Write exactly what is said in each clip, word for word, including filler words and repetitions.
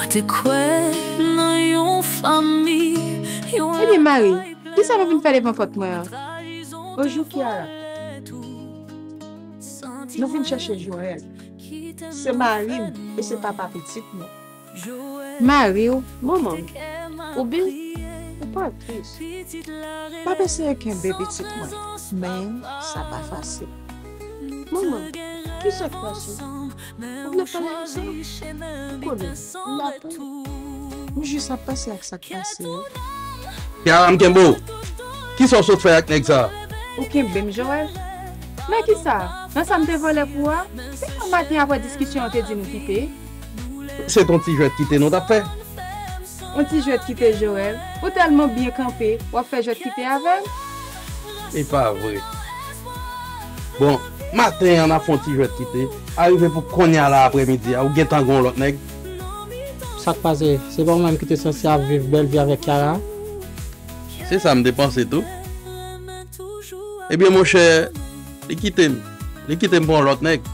Te kwè nan yon fanmi, yon Ebyen, Mari, kisa nou vin fè devan pòt mwen an? Bonjou, Kiara. Nou vin chèche Joël. Se mari m e se papa pitit mwen. Mari w? Manman m. Ou bi? Ou pa tris. M ap eseye kenbe pitit mwen, men sa pa fasil. Manman, kisa k pase? Ou vle pale avè m? Ou konnen, m la pou ou. M jis ap panse ak sa k pase a. Kiara, m kenbe w. Kisa w sot fè ak nèg sa a? Ou kenbe m, Joël? Nan kisa? Nan sa m te vòlè pou ou a? Se yon maten apre diskisyon an te di nou kite. Se t on ti jwèt kite nou t ap fè. On ti jwèt kite, Joël? Ou tèlman byen kanpe, w ap fè jwèt kite avè m? E pa vre. Bon, maten an n ap fè on ti jwèt kite. Arive pou kounye a la aprèmidi a, ou gentan gen yon lòt nèg. Sa k pase? Se pa ou menm ki te sanse ap viv bèl vi avèk Kiara? Se sa m te panse tou. Ebyen, monchè, li kite m. Li kite m pou yon lòt nèg.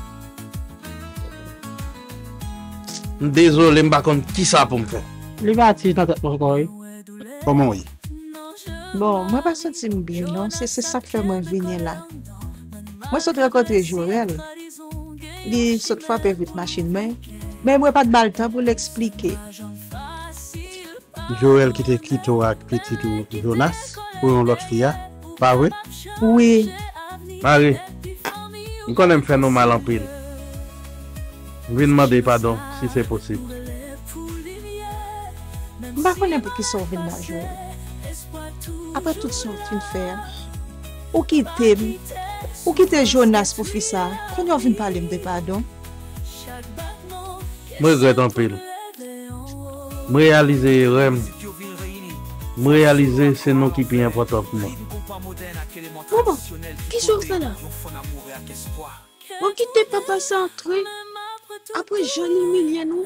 M dezole, m pa konn kisa pou m fè. Li pati nan tèt mwen ankò, wi. Kòman w ye? Bon, mwen pa santi m byen, non. Se, se sa k fè mwen vini la. Mwen sot rankontre Joël. Li sot frape vit machin mwen, men mwen pa t ba l tan pou l eksplike. Joël ki te kite w ak pitit ou Jonas pou yon lòt fi a, pa vre? Wi. Mari, m konnen m fè nou mal anpil. M vin mande padon, si se posib. M pa konnen poukisa w vin la, Joël. Apre tout sa w fin fè a, ou kite m, ou kite Jonas pou fi sa a, kounye a w vin pale m de padon? M regrèt anpil. M reyalize erè m. M reyalize se nou ki pi enpòtan pou mwen. Manman, kisa w fè la? Ou kite papa sa antre apre jan l imilye nou?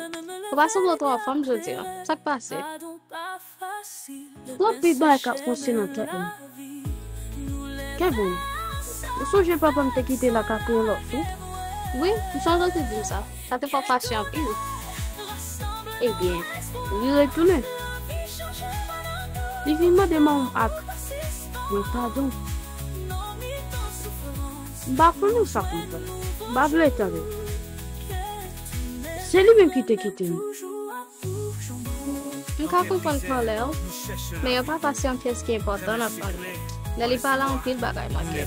Ou pa sanble yon twò anfòm jodi a. Sa k pase? Twòp vye bagay k ap fonse nan tèt mwen. Kevin, ou sonje papa m te kite l ak ak yon lòt fi? Wi, m sonje w te di m sa. Sa te fè w fache anpil. Ebyen, li retounen. Li vin mande manman m ak mwen padon. M pa konnen sa pou m fè. M pa vle tande. Se li menm ki te kite m. M ka konprann kòlè w, men yon papa se yon pyès ki enpòtan nan fanmi. Lè li pa la, anpil bagay manke.